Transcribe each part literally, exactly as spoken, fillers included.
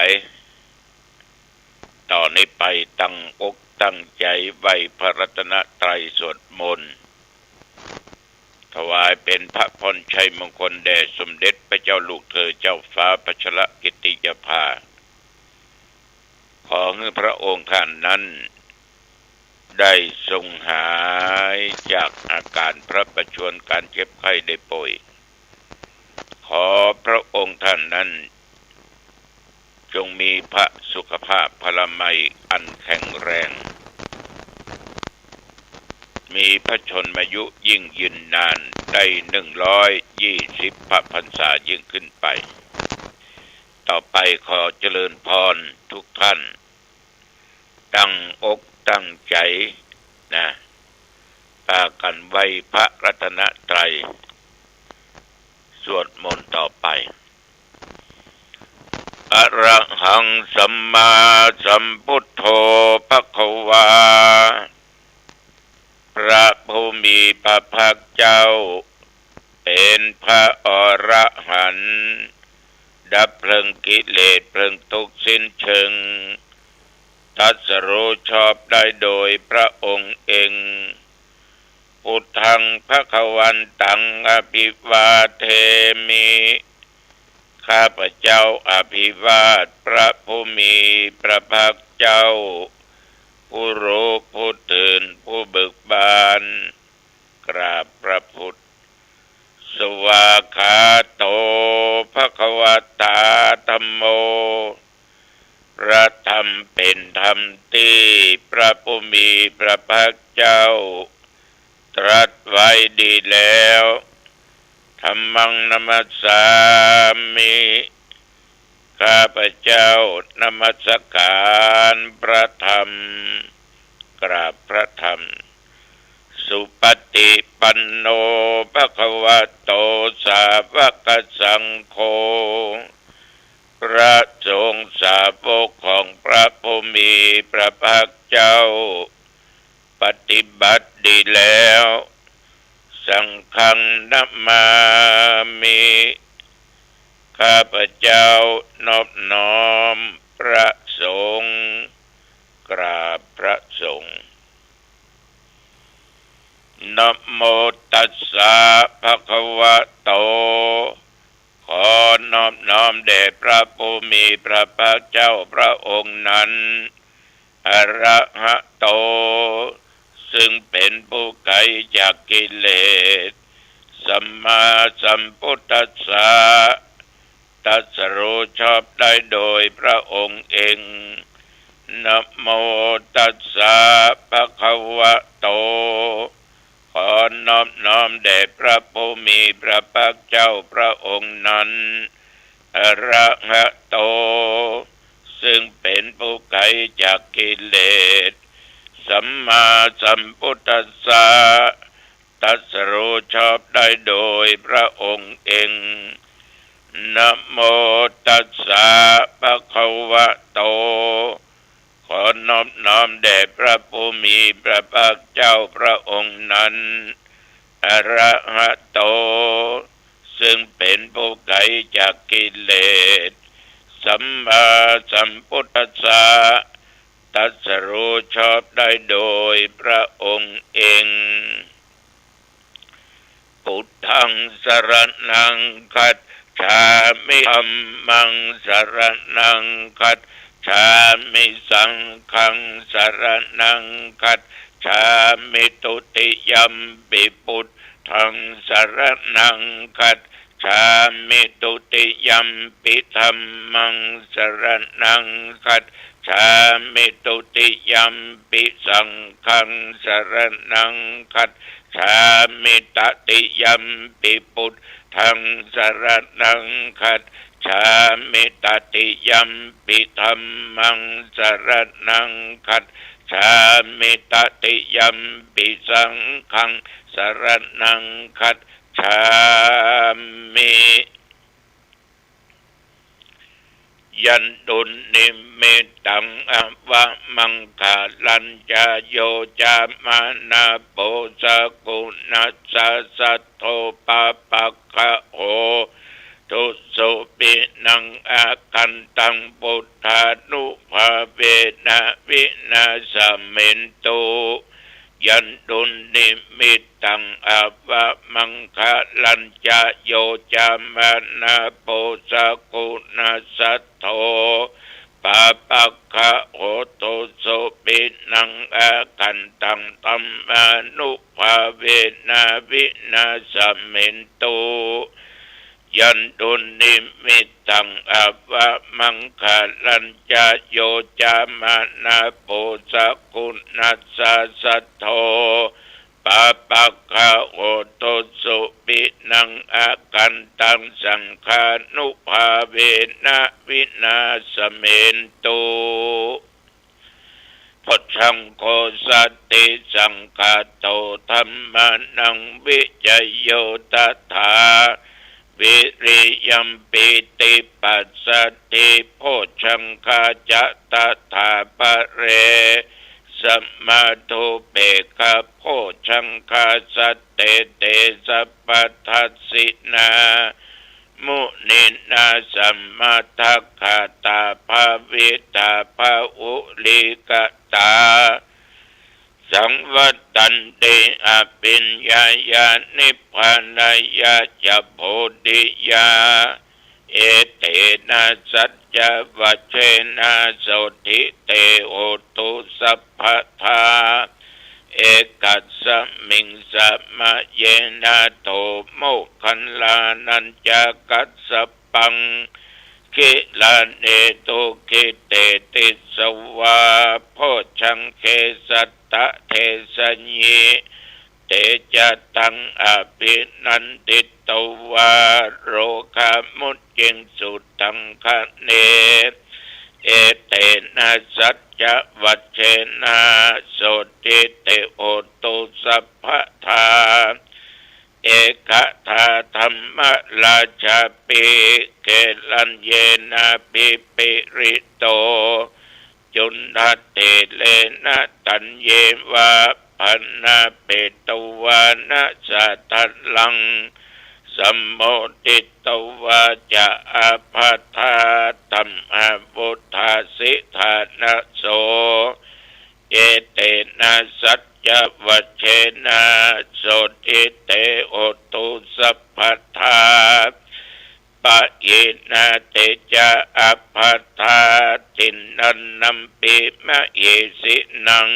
ย ต่อนี้ไปตั้งอกตั้งใจ๋ไหว้พระรัตนตรัยสวดมนต์ ถวายเป๋นพระพรชัยมงคลแด่สมเด็จพระเจ้าลูกเธอเจ้าฟ้าพัชรกิติยาภา ขอหื้อพระองค์ท่านนั้น ได้ทรงหายจากอาก๋านพระประชวรก๋ารเจ็บไข้ได้ป่วย ขอพระองค์ท่านนั้น จงมีพระสุขภาพพลามัยอันแข็งแรง มีพระชนมายุยิ่งยืนนานได้หนึ่งร้อยยี่สิบพระพรรษายิ่งขึ้นไป ต่อไปขอเจริญพรทุกท่าน ตั้งอกตั้งใจ๋นะ ปากั๋นไหว้พระรัตนตรัย สวดมนต์ต่อไป อะระหังสัมมาสัมพุทโธภะคะวา พระผู้มีพระภาคเจ้า เป๋นพระอรหันต์ ดับเพลิงกิเลสเพลิงทุกข์สิ้นเชิง ตรัสรู้ชอบได้โดยพระองค์เอง พุทธังภะคะวันตังอะภิวาเทมิ ข้าพเจ้าอภิวาทพระผู้มีพระภาคเจ้า ผู้รู้ผู้ตื่นผู้เบิกบาน กราบพระพุทธ สวากขาโตภะคะวะตาธัมโม พระธรรมเป๋นธรรมตี้พระผู้มีพระภาคเจ้า ตรัสไว้ดีแล้ว ธัมมังนะมัสสามิ ข้าพเจ้านมัสการพระธรรม กราบพระธรรม สุปฏิปันโนภะคะวะโตสาวกสังโฆ พระสงฆ์สาวกของพระผู้มีพระภาคเจ้า ปฏิบัติดีแล้ว สังฆังนะมามิ ข้าพเจ้านอบน้อมพระสงฆ์ กราบพระสงฆ์ นะโมตัสสะภะคะวะโต ขอนอบน้อมแด่พระผู้มีพระภาคเจ้าพระองค์นั้น อะระหะโต ซึ่งเป๋นผู้ไกลจากกิเลส สัมมาสัมพุทธัสสะ ตรัสรู้ชอบได้โดยพระองค์เอง นะโมตัสสะภะคะวะโต ขอนอบน้อมแด่พระผู้มีพระภาคเจ้าพระองค์นั้น อะระหะโต ซึ่งเป๋นผู้ไกลจากกิเลส สัมมาสัมพุทธัสสะ ตรัสรู้ชอบได้โดยพระองค์เอง นะโมตัสสะภะคะวะโต ขอนอบน้อมแด่พระผู้มีพระภาคเจ้าพระองค์นั้น อะระหะโต ซึ่งเป๋นผู้ไกลจากกิเลส สัมมาสัมพุทธัสสะ ตรัสรู้ชอบได้โดยพระองค์เอง พุทธังสรณังคัจฉามิ ธัมมังสรณังคัจฉามิ สังฆังสรณังคัจฉามิ ทุติยัมปิพุทธังสรณังคัจฉามิ ทุติยัมปิธัมมังสรณังคัจฉามิ ทุติยัมปิสังฆังสรณังคัจฉามิ ตติยัมปิพุทธังสรณังคัจฉามิ ตติยัมปิธัมมังสรณังคัจฉามิ ตติยัมปิสังฆังสรณังคัจฉามิ ยันตุนนิมิตตังอะวะมังคะลัญจะ โยจะมะนะโป สะกุณัสสะ สัทโธ ปะปะคะโห ทุสุปิณัง อคันตัง บุทธานุภาเวนะ วินาสเมนตุ ยันตุนนิมิตตัง อวมังคะลัญจะ โย จามะนะ โพ สะกุณัสสัทโธ ปาปักขะโห ทุสุปิณัง อคันตัง ธัมมานุภาเวนะ วินาสเมนตุ ยันตุนนิมิตตัง อวมังคะลัญจะ โย จามะนะ โพ สะกุณัสสัทโธ ปาปักขะโห ทุสุปิณัง อคันตัง สังฆานุภาเวนะ วินาสเมนตุ โพชฌังโฆ สัตถิสังฆาโต ธัมมานัง วิจโย ตถา วิริยัม ปีติปัสสัทธิ โพชฌังคาจะ ตถา ปะเร สมาธุ เปกขะโพชฌังคา สัตเต เต สัพพทัสสินา มุนินา สมะทักขะตา ภาวิตา ภะอุริกะตา สังวัตตันติ อภิญญายา นิพพานายาจะ โพธิยา เอเตนะ สัจจวัจเจนะ โสตถิ เต โหตุ สัพพะทา เอกัสสมิง สมะเยนะ โท โมคคัลลานัญจะ กัสสะปัง กิลาเนตุ กิตติ ติสสะวา โพชฌังเข สัตตะเทสะยิ เตจะตัง อภินันทิตวา โรคามุจจิงสุ ตังคะเน เอเตนะ สัจจวัจเจนะ โสตถิ เต โหตุ สัพพะทา เอขะทา ธัมมราชาปิ เกลัญเยนะ ภิปริโต จุณฑะเถเรนะ ตัญเยวา ภะนะเปตวานะ สะทะลัง สัมโมทิตวาจะ อาภัททา ธัมมาวุฏฐาสิ ฐานะโส เอเตนะ สัจจวัจเจนะ โสตถิ เต โหตุ สัพพะทา ปะหินา เตจะ อาภัททา ทินนันนัมปิ มะเหสินัง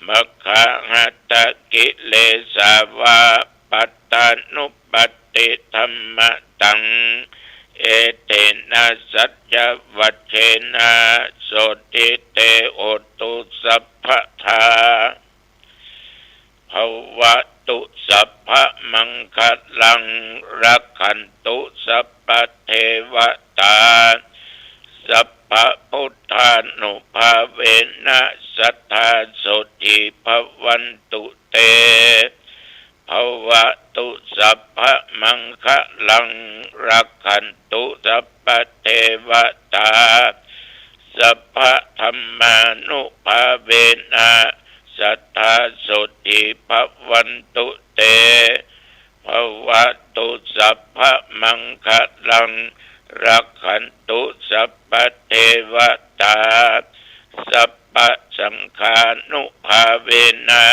มะขะหะตะกิเลสาวา ปัตตานุปัตติธัมมะตัง เอเตนะ สัจจวัจเจนะ โสตถิ เต โหตุ สัพพะทา ภะวะตุ สัพพะมังคะลัง รักขันตุ สัพพะเทวะตา สัพพะพุทธานุภาเวนะ สัตถา โสตถิ ภะวันตุ เต ภะวะตุ สัพพะมังคะลัง รักขันตุ สัพพะเทวะตา สัพพะธัมมานุภาเวนะ สัตถา โสตถิ ภะวันตุ เต ภะวะตุ สัพพะมังคะลัง รักขันตุ สัพพะเทวะตา สัพพะสังฆานุภาเวนะ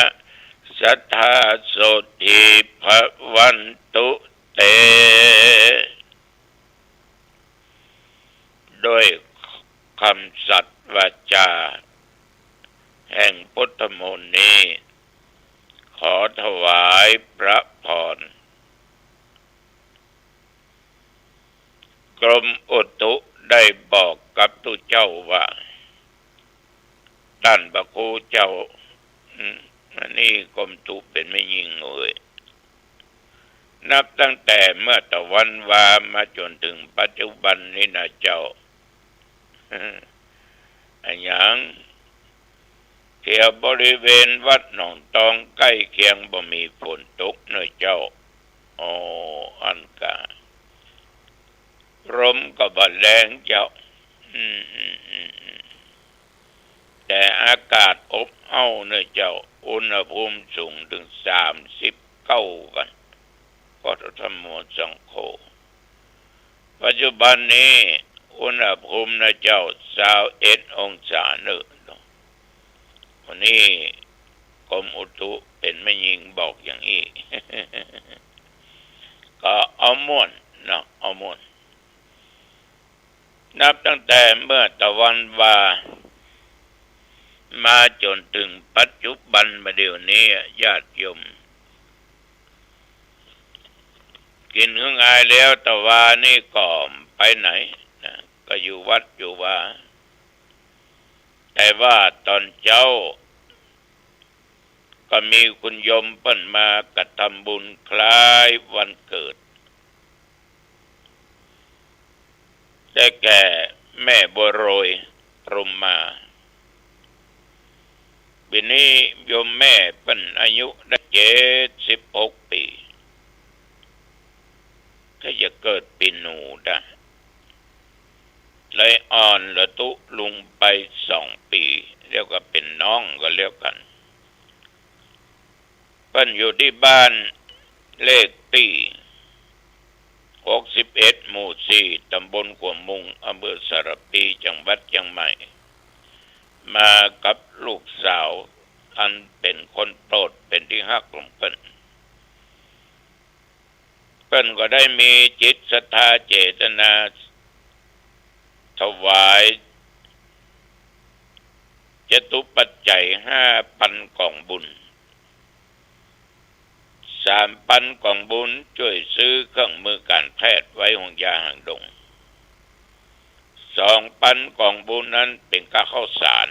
สัตถา โสตถิ ภะวันตุ เต ด้วยกำสัตย์วาจาแห่งพุทธมนต์นี้ ขอถวายพระพร กรมอุตุได้บอกกับตุ๊เจ้าว่า ต้านพระครูเจ้า อืม อันนี้กรมอุตุเป๋นแม่ญิงเว้ย นับตั้งแต่เมื่อตะวันวามาจ๋นเถิงปัจจุบันนี้นะเจ้า อะหยัง เตียวบริเวณวัดหนองตองใก้เคียงบ่มีฝนตกเน่อเจ้า อ้อ อันกา ลมก็บ่แรงเจ้า อืม อืม อืม อืม แต่อากาศอบอ้าวเน่อเจ้า อุณหภูมิสูงเถิงสามสิบเก้ากั๋น ก็ธัมโมสังโฆ ปัจจุบันนี้อุณหภูมินะเจ้า ซาวเอ็ดองศาเนาะ วันนี้กรมอุตุเป๋นแม่ญิงบอกอย่างอี้ ก็เอาม่วนเนาะ เอาม่วน นับตั้งแต่เมื่อตะวันวา มาจ๋นเถิงปัจจุบันมาเดี๋ยวนี้ ญาติโยม กิ๋นเครื่องอายแล้วตะวานี่ก็บ่ไปไหนนะ ก็อยู่วัดอยู่วา แต่ว่าต๋อนเจ๊า ก็มีคุณโยมเปิ้นมากระทำบุญคล้ายวันเกิด ได้แก่แม่บัวโรย พรหมมา ปี๋นี้โยมแม่เปิ้นอายุได้เจ็ดสิบหกปี๋ ก็จะเกิดปี๋หนูได้ เลยอ่อนละตุ๊ลุงไปสองปี๋ เรียกว่าเป๋นน้องก็แล้วกั๋น เปิ้นอยู่ตี้บ้านเลขตี้หกสิบเอ็ด หมู่สี่ ต๋ำบลขัวมุง อำเภอสารภี จังหวัดเจียงใหม่ มากับลูกสาวอันเป๋นคนโปรดเป๋นตี้ฮักของเปิ้น เปิ้นก็ได้มีจิตศรัทธาเจตนาถวายจตุปัจจัยห้าปันกองบุญ สามปันกองบุญจ้วยซื้อเครื่องมือก๋านแพทย์ไว้โฮงยาหางดง สองปันกองบุญนั้นเป๋นก้าข้าวสาร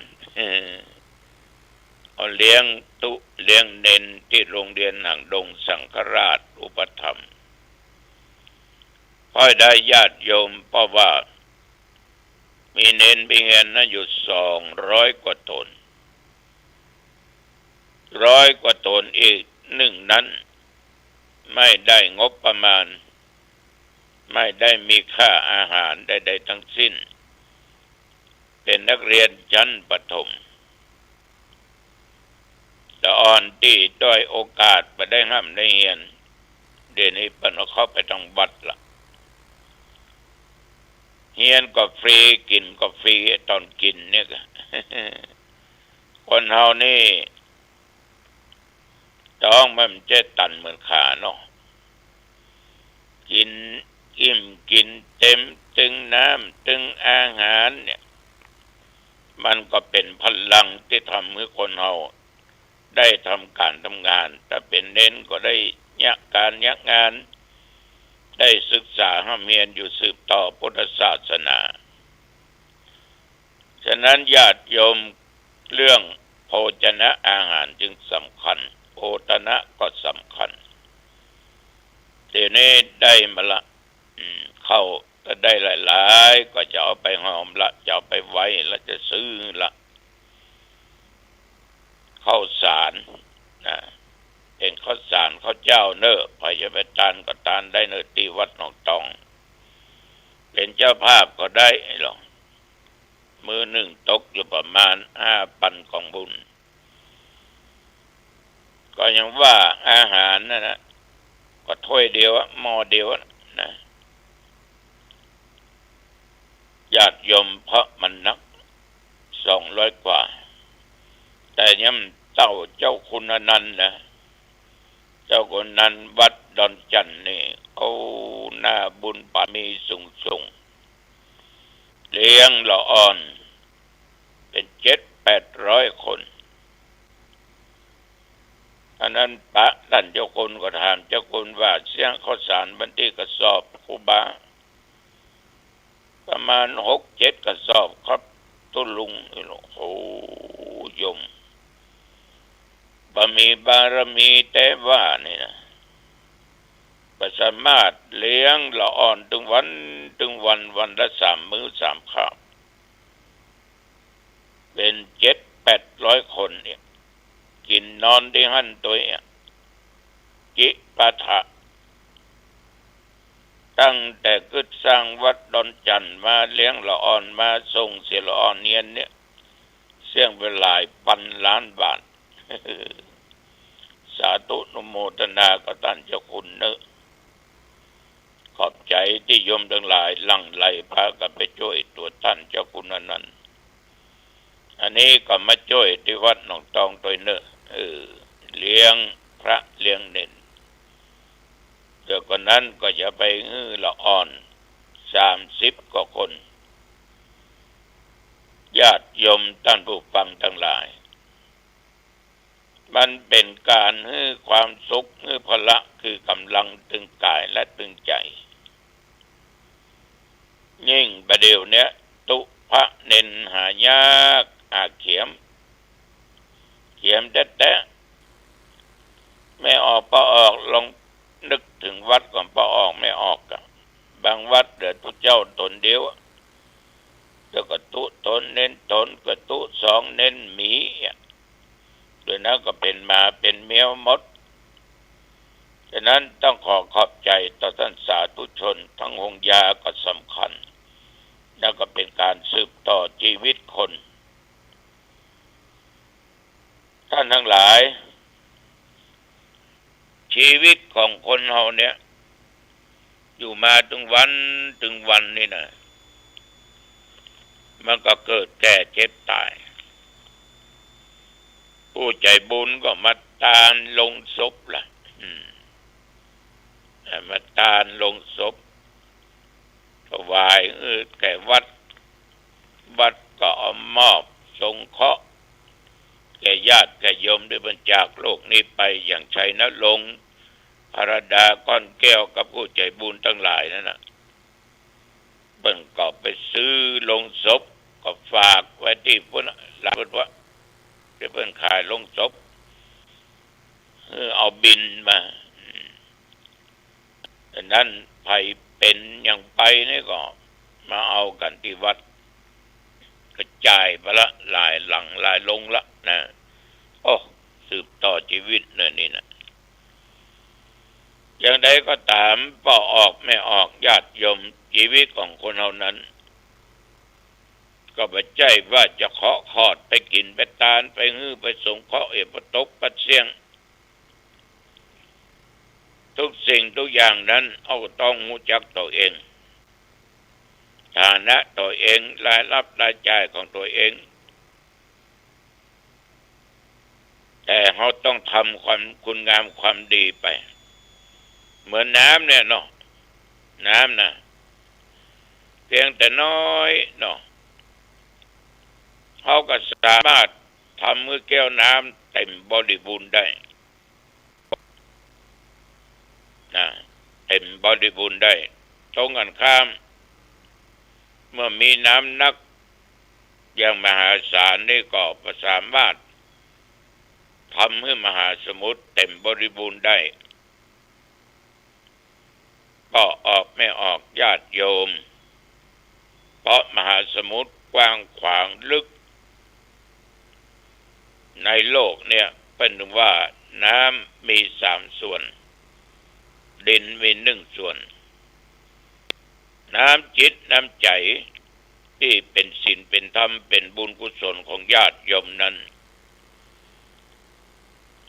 เอาเลี้ยงตุ๊เลี้ยงเณรตี้โฮงเฮียนหางดงสังฆราชอุปถัมภ์ ก็ได้ญาติโยม เพราะว่ามีเณรมีเฮียนนั้นอยู่สองร้อยกว่าต๋น ร้อยกว่าต๋นอีกนึ่งนั้น ไม่ได้งบประมาณ ไม่ได้มีค่าอาหารใดๆ ทั้งสิ้น เป๋นนักเฮียนชั้นประถม ละอ่อนตี้ด้อยโอกาสบ่ได้ฮ่ำได้เฮียน เดี๋ยวนี้เปิ้นเอาเข้าไปตังวัดละ เฮียนก็ฟรี กิ๋นก็ฟรี ต๋อนกิ๋นเนี่ยก็ คนเฮานี่ ต๊องมันบ่ใจ้ตันเหมือนขาเนาะ กิ๋นอิ่มกิ๋นเต็ม ตึงน้ำตึงอาหารเนี่ย มันก็เป๋นพลังตี้ทำหื้อคนเฮาได้ทำก๋านทำงาน ถ้าเป๋นเณรก็ได้เยียะก๋านเยียะงาน ได้ศึกษาฮ่ำเฮียนอยู่สืบต่อพุทธศาสนา ฉะนั้นญาติโยม เรื่องโภชนะอาหารจึงสำคัญ โอตนะก็สำคัญ เดี๋ยวนี้ได้มาละ อืม ข้าวก็ได้หลายๆ ก็จะเอาไปหอมละ จะเอาไปไว้ละ จะซื้อละ ข้าวสารนะ เป๋นข้าวสารข้าวเจ้าเนาะ ใผจะไปตานก็ตานได้เนาะ ตี้วัดหนองตอง เป๋นเจ้าภาพก็ได้หรอก มื้อนึ่งตกอยู่ประมาณห้าปันกองบุญ ก็ยังว่าอาหารนั่นนะ ก็ถ้วยเดียวอะ หม้อเดียวอะนะ ญาติโยม เพราะมันนัก สองร้อยกว่า แต่ยังเต้าเจ้าคุณอนันต์นะ เจ้าคุณอนันต์วัดดอนจั่นนี่ โอ้ หน้าบุญบารมีสูงๆ เลี้ยงละอ่อนเป๋นเจ็ดแปดร้อยคน อันนั้นปะต้านเจ้าคุณก็ถามเจ้าคุณว่า เสี้ยงข้าวสารบ่าตี้กระสอบครูบา ประมาณหกเจ็ดกระสอบครับตุ๊ลุง โอ้โห โยม บ่มีบารมีแต๊ว่านี่นะ บ่สามารถเลี้ยงละอ่อนตึงวันตึงวัน วันละสามมื้อสามคาบ เป๋นเจ็ดแปดร้อยคนเนี่ย กิ๋นนอนตี้หั้นตวยอะ จิปาถะ ตั้งแต่กึ๊ดสร้างวัดดอนจั่นมา เลี้ยงละอ่อนมา ส่งเสียละอ่อนเฮียนเนี่ย เสี้ยงไปหลายปันล้านบาท สาธุอนุโมทนากับต้านเจ้าคุณเนาะ ขอบใจ๋ตี้โยมตังหลายหลั่งไหลปากั๋นไปจ้วยตั๋วต้านเจ้าคุณอนันต์ อันนี้ก็มาจ้วยตี้วัดหนองตองตวยเน่อ เออ เลี้ยงพระเลี้ยงเณร เดี๋ยวก่อนนั้นก็จะไปหื้อละอ่อน สามสิบกว่าคน ญาติโยมต้านผู้ฟังตังหลาย มันเป๋นก๋านหื้อความสุข หื้อพละ คือก๋ำลังตึงก๋ายและตึงใจ๋ ยิ่งบ่าเดี่ยวเนี้ย ตุ๊พระเณรหายาก หาเขียม เขียมแต๊ๆ แม่ออกป้อออก ลองนึกเถิงวัดก่อน ป้อออกแม่ออกอะ บางวัดเหลือตุ๊เจ้าต๋นเดียวอะ แล้วก็ตุ๊ต๋นเณรต๋น ก็ตุ๊สองเณรหมีอะ เดี๋ยวนั้นก็เป๋นหมาเป๋นแมวหมด ฉะนั้นต้องขอขอบใจ๋ต่อต้านสาธุชน ตึงโฮงยาก็สำคัญ แล้วก็เป๋นก๋านสืบต่อจีวิตคน ต้านตังหลาย จีวิตของคนเฮาเนี้ย อยู่มาตึงวันตึงวันนี่นะ มันก็เกิดแก่เจ็บต๋าย ผู้ใจ๋บุญก็มาตานโลงศพละ อืม อ่า มาตานโลงศพ ถวาย เออ แก่วัด วัดก็เอามอบสงเคราะห์ แก่ญาติแก่โยมตี้เปิ้นจากโลกนี้ไป อย่างชัยนรงค์ ภรดา ก้อนแก้ว กับผู้ใจ๋บุญตังหลายนั้นน่ะ เปิ้นก็ไปซื้อโลงศพ ก็ฝากไว้ตี้ปุ้นน่ะ ร้านปุ้นว่า ตี้เปิ้นขายโลงศพ หื้อเอาบิณมา อืม ฉะนั้นใผเป๋นหยังไปนี่ก็มาเอากั๋นตี้วัด กระจายไปละ หลายหลังหลายโลงละนะ โอ้ สืบต่อจีวิตเลยนี่นะ อย่างใดก็ต๋าม ป้อออกแม่ออก ญาติโยม จีวิตของคนเฮานั้น ก็บ่ใจ้ว่าจะเคาะขอดไปกิ๋นไปตาน ไปหื้อไปสงเคราะห์ เออ ปะตกปะเสี้ยง ทุกสิ่งทุกอย่างนั้น เฮาก็ต้องฮู้จักตั๋วเอง ฐานะตั๋วเอง รายรับรายจ่ายของตั๋วเอง แต่เฮาต้องทำความ คุณงามความดีไป เหมือนน้ำเนี่ยเนาะ น้ำน่ะ เพียงแต่น้อยเนาะ เฮาก็สามารถทำหื้อแก้วน้ำเต๋มบริบูรณ์ได้ นะ เต๋มบริบูรณ์ได้ ตรงกันข้าม เมื่อมีน้ำนัก อย่างมหาศาลนี่ก็สามารถทำหื้อมหาสมุทรเต๋มบริบูรณ์ได้ ป้อออกแม่ออก ญาติโยม เพราะมหาสมุทรกว้างขวางลึก ในโลกเนี่ยเปิ้นว่าน้ำมีสามส่วน ดินมีนึ่งส่วน น้ำจิตน้ำใจ๋ตี้เป๋นศีลเป๋นธรรม เป๋นบุญกุศลของญาติโยมนั้น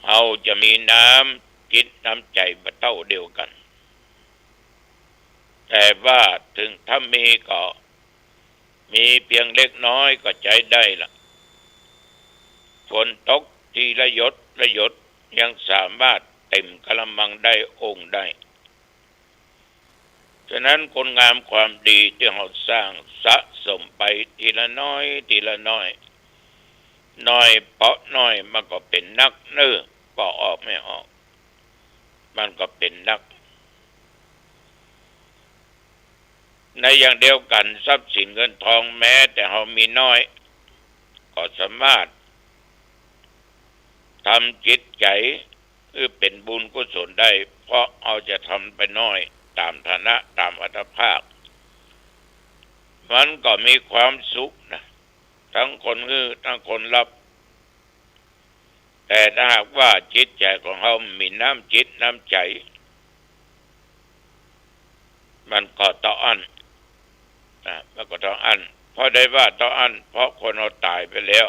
เฮาจะมีน้ำจิตน้ำใจ๋บ่เต้าเดียวกั๋น แต่ว่าเถิงถ้ามีก็ มีเปียงเล็กน้อยก็ใจ๊ได้ละ ฝนตกทีละหยดละหยดยังสามารถเต๋มกะละมังได้ โอ่งได้ ฉะนั้นคุณงามความดีตี้เฮาสร้างสะสมไปทีละน้อยทีละน้อย น้อยเปาะน้อยมันก็เป๋นนักเน่อ ป้อออกแม่ออก มันก็เป๋นนัก ในอย่างเดียวกั๋น ทรัพย์สินเงินทองแม้แต่เฮามีน้อย ก็สามารถทำจิตใจ๋หื้อเป๋นบุญกุศลได้ เพราะเฮาจะทำไปน้อยต๋ามฐานะต๋ามอัตภาพ มันก็มีความสุขนะ ตึงคนหื้อตึงคนฮับ แต่ถ้าหากว่าจิตใจ๋ของเฮามีน้ำจิตน้ำใจ๋ มันก็เต้าอั้น นะ มันก็เต้าอั้น เพราะใดว่าเต้าอั้น เพราะคนเฮาต๋ายไปแล้ว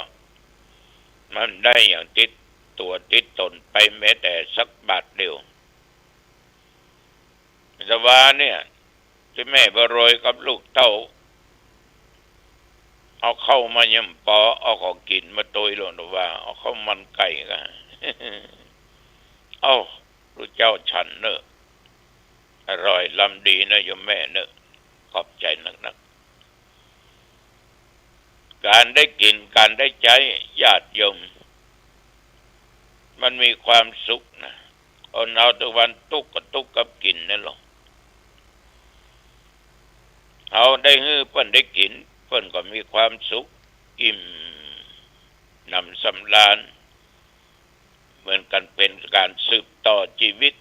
มันได้อย่างติดตั๋วติดต๋นไปแม้แต่สักบาทเดียว แต่ว่าเนี่ย ตี้แม่บ่ารวยกับลูกเต้า เอาข้าวมาย่ำปอ เอาของกิ๋นมาตวยโลดว่า เอาข้าวมันไก่ก่า เอ้า ลูกเจ้าฉันเน่อ อร่อยล้ำดีเน่อโยมแม่เน่อ ขอบใจ๋นักๆ ก๋านได้กิ๋น ก๋านได้ใจ๊ ญาติโยม มันมีความสุขนะ คนเฮาทุกวันตุ๊กก็ตุ๊กกับกิ๋นนั่นแหละ เฮาได้หื้อเปิ้นได้กิ๋น เปิ้นก็มีความสุข อิ่มหนำสำราญ เหมือนกั๋น เป๋นก๋านสืบต่อจีวิต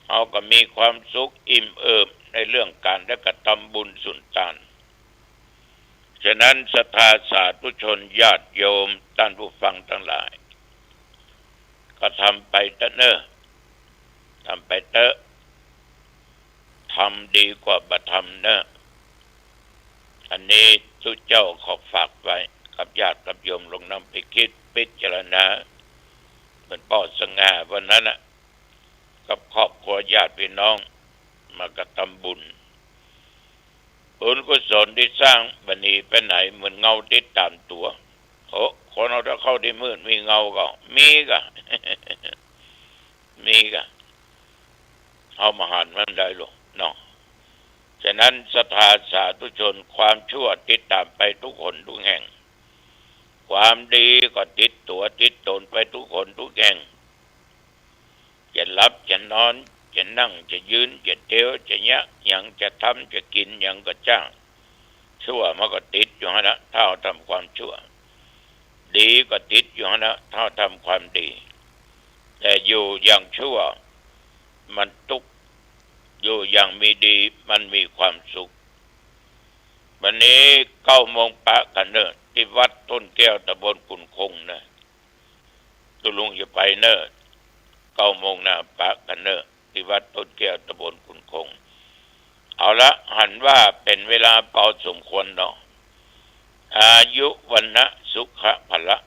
เฮาก็มีความสุขอิ่มเอิบในเรื่องก๋านได้กระทำบุญสุนตาน ฉะนั้นศรัทธาสาธุชนญาติโยมต้านผู้ฟังตังหลาย ก็ทำไปเต๊อะเน่อ ทำไปเต๊อะ ทำดีกว่าบ่ทำเน่อ อันนี้ตุ๊เจ้าขอฝากไว้กับญาติกับโยม ลองนำไปกึ๊ดพิจารณา เหมือนป้อสง่าวันนั้นน่ะ กับครอบครัวญาติพี่น้อง มากระทำบุญ บุญกุศลตี้สร้างบ่หนีไปไหน เหมือนเงาติดต๋ามตั๋ว โห คนเฮาถ้าเข้าตี้มืดมีเงาก่อ มีก่า มีก่า เฮาบ่หันมันได้หรอกเนาะ ฉะนั้นศรัทธาสาธุชน ความชั่วติดต๋ามไปทุกหนทุกแห่ง ความดีก็ติดตั๋วติดต๋นไปทุกหนทุกแห่ง จะหลับจะนอน จะนั่งจะยืน จะเตียวจะเยียะหยัง จะทำจะกิ๋นหยังก็จ้าง ชั่วมันก็ติดอยู่หั้นแหละ ถ้าเฮาทำความชั่ว ดีก็ติดอยู่หั้นแหละ ถ้าเฮาทำความดี แต่อยู่อย่างชั่วมันตุ๊กข์ อยู่อย่างมีดีมันมีความสุข วันนี้เก้าโมงปะกั๋นเน่อ ตี้วัดต้นแก้วตำบลกุนคงนะ ตุ๊ลุงจะไปเน่อ เก้าโมงนะ ปะกั๋นเน่อ ตี้วัดต้นแก้วตำบลกุนคง เอาละ หันว่าเป๋นเวลาพอสมควรเนาะ อายุ วรรณะ สุขะ พละ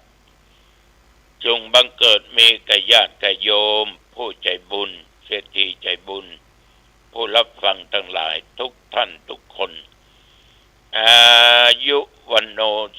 จงบังเกิดมีแก่ญาติแก่โยมผู้ใจ